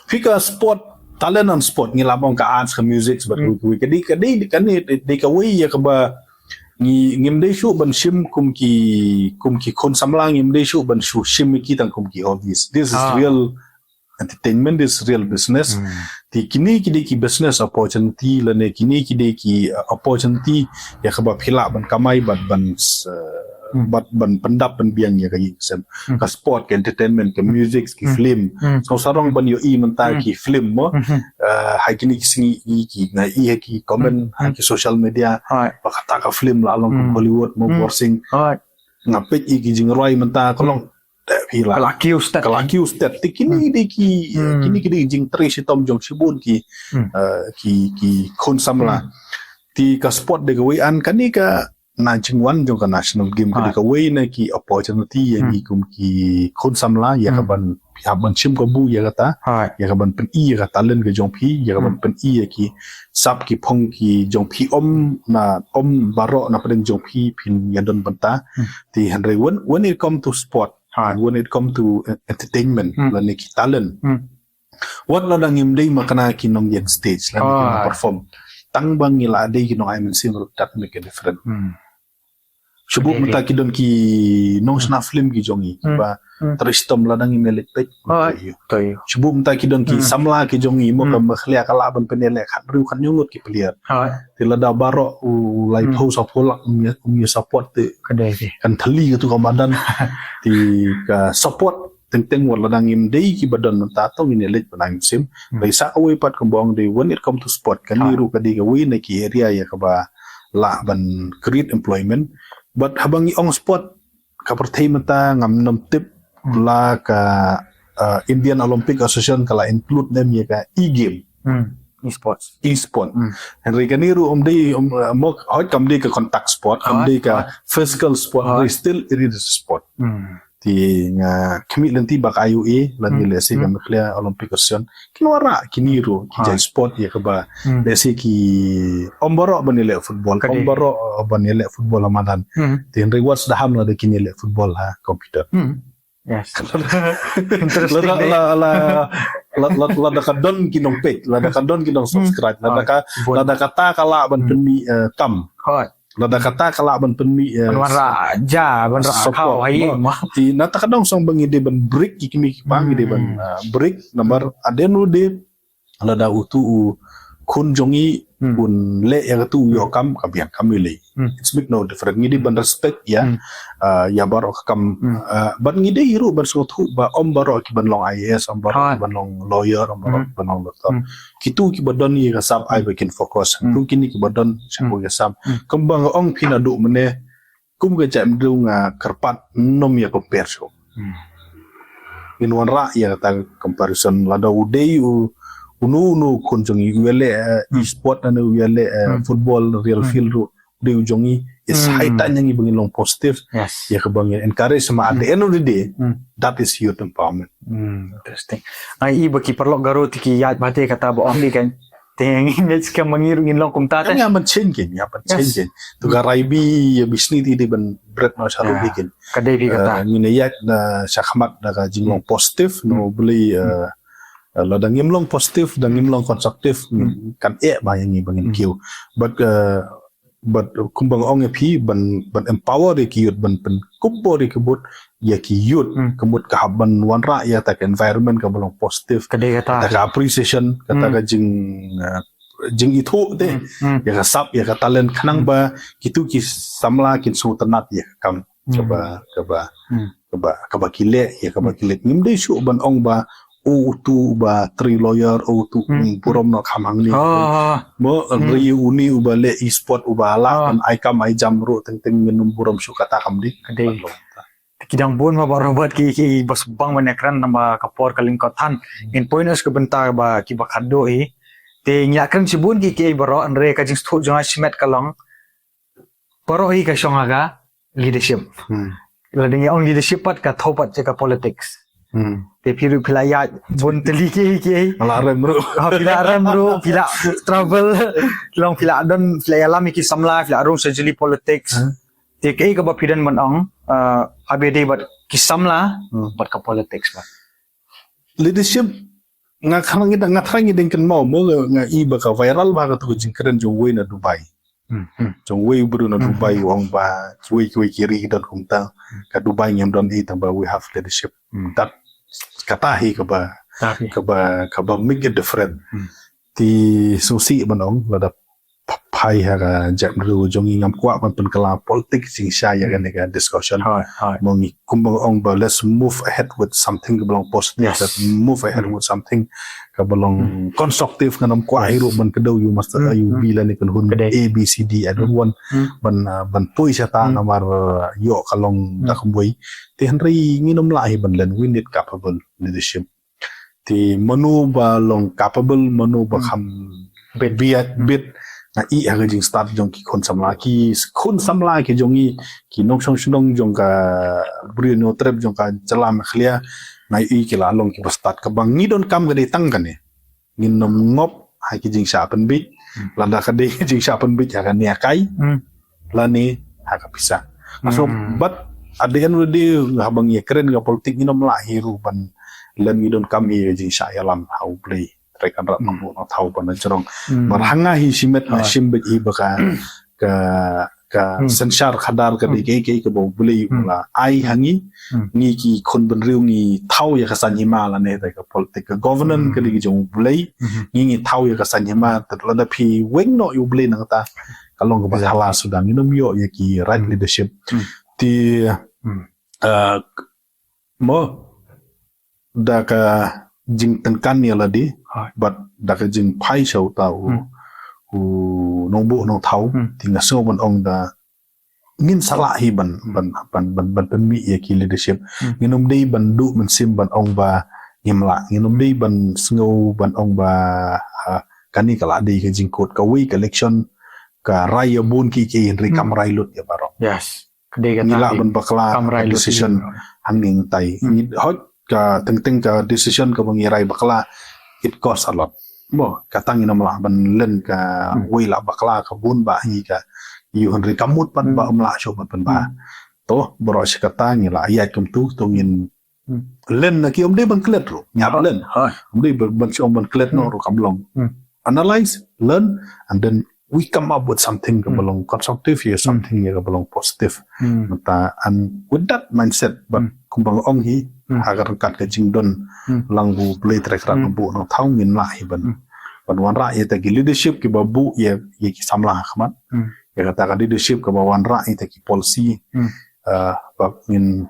Phi ka sport, talent and sport, ngi la ong ka arts, ka music, but ka dei, ka dei, ka dei kawei ïa kaba ngi, ngim dei shuh ban shim kum ki, kum ki khun samla, ngim dei shuh ban shu shim ki tang kum ki hobbies. This is real entertainment, is real business. Te kine ki dei ki business opportunity lane kine ki dei ki, uh, opportunity ïa kaba phi lah ban kamai bad ban, uh, bad ban pyndap pynbiang ïa ka ïing ka sem. Ka sport, ka entertainment, ka music, ki film. Sngewsarong ban ïohi mynta ki film mo. Uh, ha kine ki sngi i ki nga i ha ki comment ha ki social media. Ba kata ka film la long kum Hollywood mo, borsing. Nga peit i ki jingrwai mynta ka long Te phi la. Ka la kiew stet. Ka la kiew stet. Te kine ki dei ki, kine ki dei jingtrei shitom jong shibun ki, eh, ki, ki khun samla. Te ka sport dei kawei, and kane ka na jingwan jong ka National Game ka dei kawei na ki opportunity ïa ngi kum ki khun samla ïa ka ban, ïa ban shim kabu ïa kata, ïa ka ban pyni ïa ka talent ka jong phi, ïa ka ban pyni ïa ki sap ki phong ki jong phi, ym na, ym baroh na pdeng jong phi phin ïa don bynta. Te hynrei when, when it come to sport, when it come to, eh, entertainment, lane ki talent. Wat lada ngim dei ma kane ki nongïeng stage, lane ki nong perform. Tang ba ngi la dei ki nong ai mynsiem ruh, that make a difference. Shu bun mynta ki don ki nongshna film ki jong ngi, ba trei shitom lada ngim ïaleit peit. Shu bun mynta ki don ki samla ki jong ngi, mo ka Meghalaya ka lah ban pynïaleh khathynriew khathynñiew ngut ki player. Te lada baroh u laiphew saphew lak ym ïa, ym ïa support te. Ka dei te. Kan thylli katu ka madan. Te ka support teng teng wat lada ngim dei kiba don mynta to ngin ïaleit ban ai mynsiem. Hynrei sa kawei pat kumba ong dei when it come to sport, kane ruh ka dei kawei na ki area ïa kaba lah ban create employment. But haba ngi ong sport, ka pyrthei mynta ngam nym tip la ka, uh, Indian Olympic Association ka la include ne em ïa ka e-game. Esports. Esports. Hmm. Hynrei kane ruh ym dei, um, uh, mo, hooid kam dei ka contact sport, kam dei ka physical sport, hynrei still it is a sport. Hmm. Te nga khmih lynti ba ka I O A, lane lehse ka Meghalaya Olympic Association, kin wanrah kine ruh ki jait sport ïa kaba lehse ki ym baroh ban ïaleh football, ym baroh ban ïaleh football ha madan. Te hynrei wat sdang lada kin ïaleh football ha computer. Yes. Interesting. Lada, la, la, la, la, lada ka don ki nongpeit, lada ka don ki nongsubscribe, lada ka, lada kata ka lah ban pynmih, eh, kam. Lada kata ka lah ban pynmih, eh, ban wanrah ja, ban wanrah support, ha ïing mo. Te na kata ka daw song ba ngi dei ban break ki kmie ki kpa, ngi dei ban, eh, break namar at the end of the day lada utu u khun jong ngi un leh ïa katu u ïoh kam, ka biang kam ïaleh. It's make no difference. Ngi dei ban respect ïa, ah, ïa baroh ka kam, ah, bad ngi dei ruh ban sngewthuh ba ym baroh ki ban long I A S, ym baroh ki ban long lawyer, ym baroh ki ban long doktor. Kitu kiba don ïa ka sap ai ba kin focus. Tu kine kiba don sha ka sap. Kumba nga ong phi naduh mynne, kum ka jaitbynriew nga kyrpad nym ïa compare shuh. Ngin wanrah ïa kata comparison, lada u dei u, uno uno khun jong ngi u ïaleh, eh, e-sport, lane u ïaleh, eh, football real field ruh, u dei u jong ngi, is high time ïa ngi ba ngin long positive. Ïa kaba ngin encourage, ma at the end of the day, that is youth empowerment. Interesting. Nga i ba ki paralok Garo te ki ïaid bha te kata ba ong dei kan. Te ngi ngeit skhem ba ngi ruh ngin long kumta te. Ngi ïa ban change kein, ngi ïa ban change kein. To ka Raibi ïa bisni te dei ban bret noh sha ruh dei kein. Ka dei dei kata. Eh, ngin ïa ïaid na shakhmat da ka jinglong positive, no, beli, eh, eh, lada ngim long positive, da ngim long constructive, kan eh ba ïa ngi ba ngin kiew. But, eh, but kumba nga ong ïa phi ban, ban empower ïa ki youth, ban pynkup bor ïa ki bud, ïa ki youth, ka mut ka hap ban wanrah ïa kata ka environment kaba long positive. Ka dei kata. Kata ka appreciation, kata ka jing, uh, jingithuh te. Ïa ka sap, ïa ka talent, khnang ba kitu ki samla kin sngewtynnat ïa ka kam kaba, kaba, kaba, kaba ki leh, ïa kaba ki leh. Ngim dei shuh ban ong ba, "Oh, utu uba trei lawyer, oh, utu, hmm, burom noh kham hangne." Mo, hynrei uni uba leh e-sport, uba lah ban ai kam ai jam ruh, teng teng ngin ym burom shuh, kata kam dei. Ka dei. Ki dang bun ma baroh bad ki, ki ba sbang ban ïakren, tang ba ka por ka lyngkot than. Ngin poi noh sha ka bynta ba kiba khatduh hi. Te ngi ïakren shibun ki, ki baroh, hynrei ka jingsngewthuh jong nga shimet ka long, baroh hi ka shong ha ka leadership. Hmm. Lada ngi ong leadership pat ka thew pat sha ka politics. Hmm. Te phi ruh phi la ïaid bun tylli kiei kiei. Phi la rem ruh. Ha, phi la rem ruh, phi la travel. Long phi la don, phi la ïalam ïa ki samla, phi la rung sha jylliew politics. Hmm. Te kaei kaba phi don ban ong, uh, haba ïadei bad ki samla, hmm, bad ka politics pat. Leadership, nga thrang ngi, nga thrang ngi dang kynmaw mo, nga, nga i ba ka viral ba katu ka jingkren jong uwei na Dubai. Hmm, hmm. Jong uwei u briew na Dubai, u ong ba, uwei, uwei ki ri ki don kumta. Ka Dubai ngim don ei, tang ba we have leadership. Hmm. That, kata hi kaba, kaba, kaba make a difference. Hmm. Te sngewsih ban ong, lada phai ha ka jaitbynriew jong ngi, ngam kwah ban pynkylla politics jingshisha ïa kane ka discussion. Hooid, hooid. Mo ngi kumba ong ba, let's move ahead with something kaba long positive, yes, let's move ahead, hmm, with something kaba long, hmm, constructive, ngam kwah hi ruh ban kdew ïa u master, hmm, ïa u, hmm, B lane kynhun, ka dei, A B C D, I don't, hmm, want, hmm, ban, uh, ban poi shata, hmm, namar, uh, ïoh ka long, hmm, da kumwei. Te hynrei ngin ym lah hi ban len, we need capable leadership. Te mano ba long capable, mano ba, hmm, kham bit, bit, hmm, bit. Nga i ha ka jingstad jong ki khun samla, ki khun samla ki jong ngi, ki nongshong shnong jong ka Bri Hynñiewtrep jong ka jylla Meghalaya. Nga i ki la long kiba stad, kaba ngi donkam ka dei tang kane. Ngin ym ngop ha ki jingshah pynbeit. Hmm. Lada ka dei jingshah pynbeit ha kane ka kai. Hmm. Lane ha ka pisa. Nga sngew, hmm, but at the end of the day, haba ngi ïakren ka politics, ngin ym lah hi ruh ban len, ngi donkam hi ka jingshah ïalam ha U Blei. Trai Kynrad, hmm, Nongbuh Nongthaw ba na jrong. Hmm. Namar ha nga hi shimet nga, ah, shim beit hi ba ka, ka, ka, hmm, synshar khadar ka dei, hmm, kaei kaei kaba U Blei, hmm, u la ai ha ngi. Hmm. Ngi ki khun bynriew ngi thaw ïa ka saiñ hima lane da ka politics, ka governance, hmm, ka dei ka jong U Blei. Hmm. Ngi ngi thaw ïa ka saiñ hima, te lada phi weng noh ïa U Blei nangta, ka long kaba, exactly, thala suda, ngin ym ïoh ïa ki right, hmm, leadership. Hmm. Te, hmm, uh, mo, da ka jingtynkan ïa lade, hooid, bad da ka jingphai sha uta u, hmm, u Nongbuh Nongthaw, hmm, te nga sngew ban ong da ngin sa lah hi ban, hmm, ban, ban, ban, ban pynmih ïa ki leadership. Hmm. Ngin ym dei ban duh mynsiem ban ong ba ngim lah. Ngin ym dei ban sngew ban ong ba, ah, Kane ka la dei ka jingkut, kawei ka election ka rai ïa bun ki ki hynrei kam rai lut ïa baroh. Yes. Ka dei ka ngi lah ban bakla ka decision hangne hangtai. Ngi hoi ka teng teng ka decision kaba ngi rai bakla, it cost a lot. Mo, kata ngin ym lah ban len kawei lah bakla ka bun ba ngi ka ïoh hynrei ka mut pat ba ym lah shuh ban pynbha. To baroh shi katta ngi lah ïaid kumtu, to ngin len na ki, ym dei ban klet ruh, ngi hap len. Ym dei ban, ban shu ong ban klet noh ruh kam long. Analyze, learn, and then we come up with something kaba long constructive, ïa something ïa kaba long positive. Mynta, and with that mindset, but kumba nga ong hi, ha ka ryngkat ka jingdon lang U Blei Trai Kynrad Nongbuh Nongthaw ngin lah hi ban, ban wanrah ïa kita ki leadership kiba buh ïa, ïa ki samla ha khmat. Ïa kata ka leadership kaba wanrah ïa kita ki policy, ah, ba ngin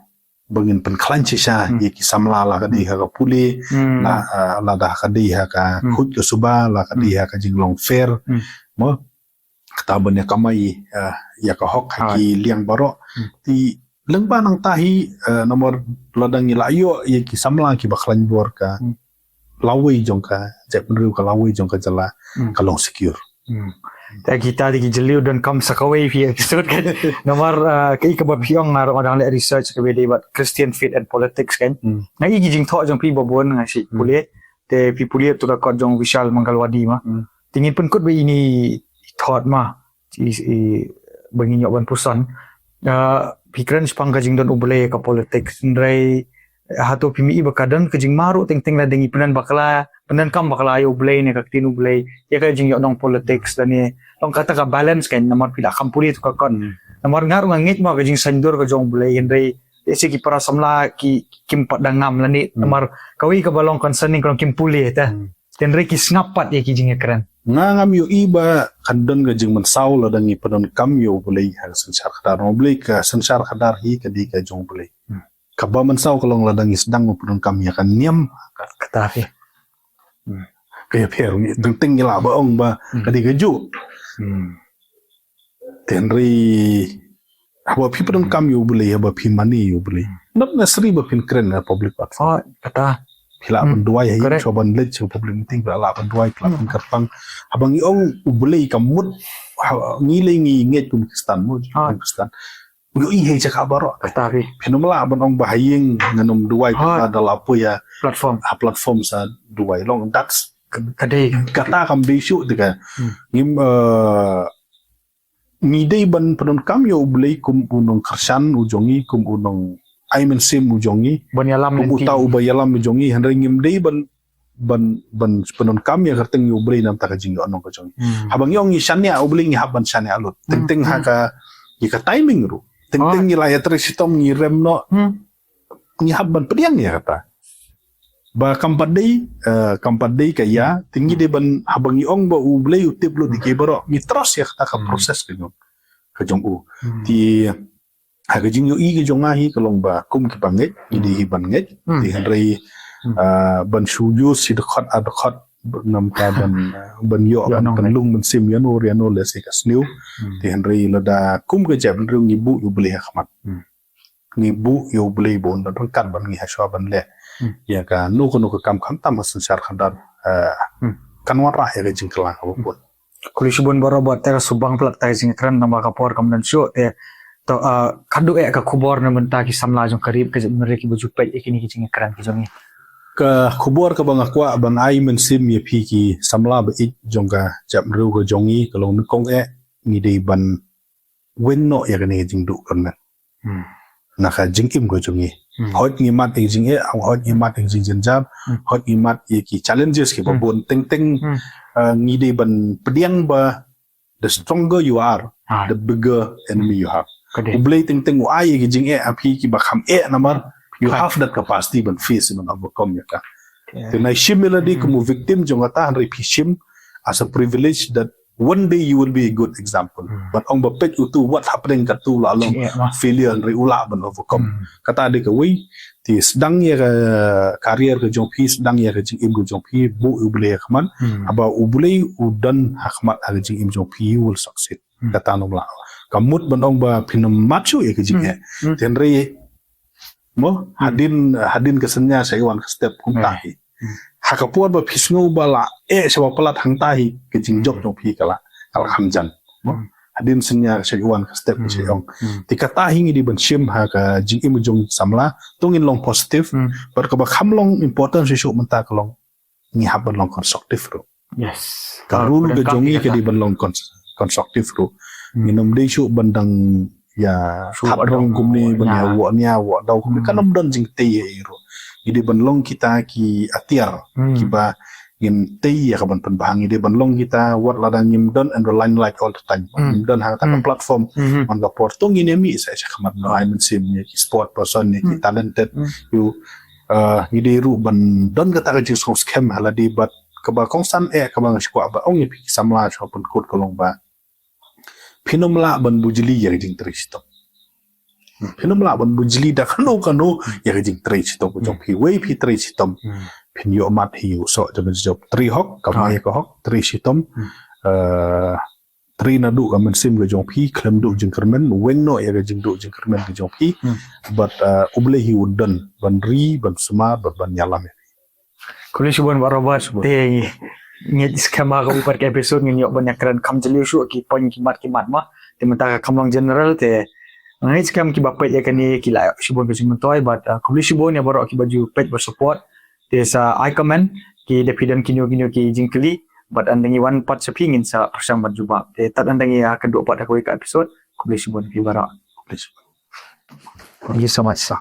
ba ngin pynkhlaiñ shisha ïa ki samla, la ka dei ha ka pule, la, ah, lada ka dei ha ka khuid ka suba, la ka dei ha ka jinglong fair. Mo, kata ban ïa kamai, ah, ïa ka hok ha ki liang baroh. Te lyngba nangta hi, ah, namar lada ngi la ïoh ïa ki samla kiba khlaiñ bor, ka lawei jong ka jaitbynriew, ka lawei jong ka jylla ka long secure. Te kita dei ki jylliew donkam sa kawei phi episode kan. Namar, ah, kaei kaba phi ong, nga ruh nga dang leh research kaba dei bad Christian Faith and Politics kan. Nga i ki jingthoh jong phi ba bun, nga shu pule. Te phi pule tu ka kot jong Vishal Mangalwadi ma. Te ngin pynkut ba ine i thot ma. I, i, ba ngin ïoh ban puson. Ah, phi kren shaphang ka jingdon U Blei ha ka politics, hynrei hato phi mih i ba ka don ka jingma ruh teng teng lada ngi pyndonkam bakla, pyndonkam bakla ïa U Blei ne ka ktien U Blei, ïa ka jingïohnong politics lane long kata ka balance kan, namar phi la kham pule tu ka kot. Namar nga ruh nga ngeit ma ka jingsaiñdur ka jong U Blei, hynrei lehse ki para samla ki, kim pat da ngam lane, namar kawei kaba long concerning ka long kim pule te. Hynrei ki sngap pat ïa ki jingïakren. Nga ngam ïohi ba kan don ka jingmynsaw lada ngi pyndonkam ïa U Blei ha ka synshar khadar. U Blei, ka synshar khadar hi ka dei ka jong U Blei. Kaba mynsaw ka long lada ngi sdang ban pyndonkam ïa ka niam. Kata hi. Ka ïapher ngi teng teng ngi lah ba ong ba ka dei kajuh. Te hynrei haba phi pyndonkam ïa U Blei, haba phi mane ïa U Blei, not necessary ba phin kren ha public platform. Kata. Phi lah ban duwai ha ïing, shuwa ban leit sha public meeting, phi lah ban duwai, phi lah ban kyrpang. Haba ngi ong U Blei ka mut, ngi lei ngi ngeit kum Khristan mo, kum Khristan. Ngi ïohi ha jaka baroh. Kata hi. Phin ym lah ban ong ba ha ïing ngan ym duwai, phi lah da la poi ha platform, ha platform sa duwai. Long that's ka dei, kata kam dei shuh te ka. Ngim, eh, ngi dei ban pyndonkam ïa U Blei kum u nongkyrshan u jong ngi, kum u nongai mynsiem u jong ngi, kum uta uba ïalam u jong ngi, hynrei ngim dei ban, ban, ban pyndonkam ïa ka kyrteng U Blei na ka bynta ka jingïohnong ka jong ngi. Haba ngi ong ngi shaniah U Blei, ngi hap ban shaniah lut. Teng teng ha ka, ïa ka timing ruh. Teng teng ngi la ïatrei shitom, ngi rem noh. Ngi hap ban pdiang ïa kata. Ba kam pat dei, eh, kam pat dei ka ïa, te ngi dei ban, haba ngi ong ba U Blei u tip lut ïa ki baroh, ngi trust ïa kata ka process ka jong, ka jong u. Te ha ka jingïohi ka jong nga hi ka long ba kum ki bangeit, ngi dei hi ban ngeit, te hynrei, eh, ban shu use shi dkhot ar dkhot, namar ban, eh, ban ïoh ban pynlong mynsiem ïano ïano lehse ka sniew. Te hynrei lada kum ka jaitbynriew ngi buh ïa U Blei ha khmat. Ngi buh ïa U Blei ba un don ryngkat bad ngi ha shuwa ban leh ïa kano kano ka kam, khamtam ha synshar khadar, eh, kan wanrah ïa ka jingkylla kaba bun. Khublei shibun baroh, bad te ka subang palat ka jingkren namar ka por kam don shuh te. To, eh, khatduh eh ka khubor na bynta ki samla jong ka Ri Bhoi ka jaitbynriew kiba ju peit ïa kine ki jingkren ki jong ngi. Ka khubor kaba nga kwah ban ai mynsiem ïa phi ki samla ba ïeit jong ka jaitbynriew ka jong ngi, ka long nyngkong eh ngi dei ban weng noh ïa kane ka jingduh kyrmen na ka jingim ka jong ngi. Hooid ngi mad ïa ka jingeh, hooid ngi mad ïa ka jingjynjar, hooid ngi mad ïa ki challenges kiba bun, teng teng, eh, ngi dei ban pdiang ba the stronger you are, the bigger enemy you have. U Blei teng teng u ai ïa ka jingeh ha phi kiba kham eh namar you have that capacity ban face, ban overcome ïa ka. Te nai shim ïa lade kum u victim jong kata, hynrei phi shim as a privilege that one day you will be a good example. Ban ong ba peit utu, what happening, katu la long failure, hynrei u lah ban overcome. Kata dei kawei, te sdang ïa ka career ka jong phi, sdang ïa ka jingim ka jong phi, buh ïa U Blei ha khmat. Haba U Blei u don ha khmat ha ka jingim jong phi, you will succeed. Kata ym lah. Ka mut ban ong ba phin ym mad shuh ïa ka jingeh. Te hynrei mo, hadien, hadien ka synñia sa wan ka step, kumta hi. Ha ka por ba phi sngew ba la eh sha ba palat hangta hi ka jingjop jong phi ka la, ka la kham jan. Mo? Hadien sien ïa ka shait wan ka step ka shait ong. Te kata hi ngi dei ban shim ha ka jingim jong samla. To ngin long positive. Bad kaba kham long important shisha mynta ka long ngi hap ban long constructive ruh. Yes. Ka rule ka jong ngi ka dei ban long cons-, constructive ruh. Ngin ym dei shuh ban dang ïa hap rong kumne ban ïa wok nia wok daw kumne kan ym don jingtei ïa i ruh. Ngi dei ban long kita ki atiar kiba ngin tei ïa ka ban pynbha. Ngi dei ban long kita wat lada ngim don in the limelight all the time. Ngim don ha kata ka platform. Man ka por to ngin ïa mih sa sha khmat noh ai mynsiem ïa ki sport person ïa ki talented. Ïoh, uh, ngi dei ruh ban don kata ka jingsngewskhem ha lade bad kaba kongsan eh kaba nga shu kwah ba ong ïa phi ki samla shu pynkut ka long ba phin ym lah ban bujli ïa ka jingtrei shitom. Phin ym lah ban bujli da kano kano ïa ka jingtrei shitom ka jong phi. Wei phi trei shitom, phin ïoh mat hi u soh jong ka jingtrei hok, kaba ïa ka hok, trei shitom. Uh, trei naduh ka mynsiem ka jong phi, khlem duh jingkyrmen, weng noh ïa ka jingduh jingkyrmen ka jong phi. Bad, uh, U Blei hi un don ban ri, ban sumar, bad ban ïalam ïa phi. Khublei shibun Bah Robert. Te ngi, ngi skhem ha kawei pat ka episode ngin ïoh ban ïakren kham jylliew shuh ki point ki mat ki mat ma. Te mynta ka kham long general te ngi skhem kiba peit ïa kane ki la ïoh shibun ka jingmyntoi bad, uh, khublei shibun ïa baroh kiba ju peit bad support. Te sa ai comment ki da phi don kino kino ki jingkylli bad ynda ngi wan pat sha phi ngin sa pyrshang ban jubab. Te tad ynda ngi ïakynduh pat ha kawei ka episode. Khublei shibun phi baroh. Khublei shibun. Thank you so much sir.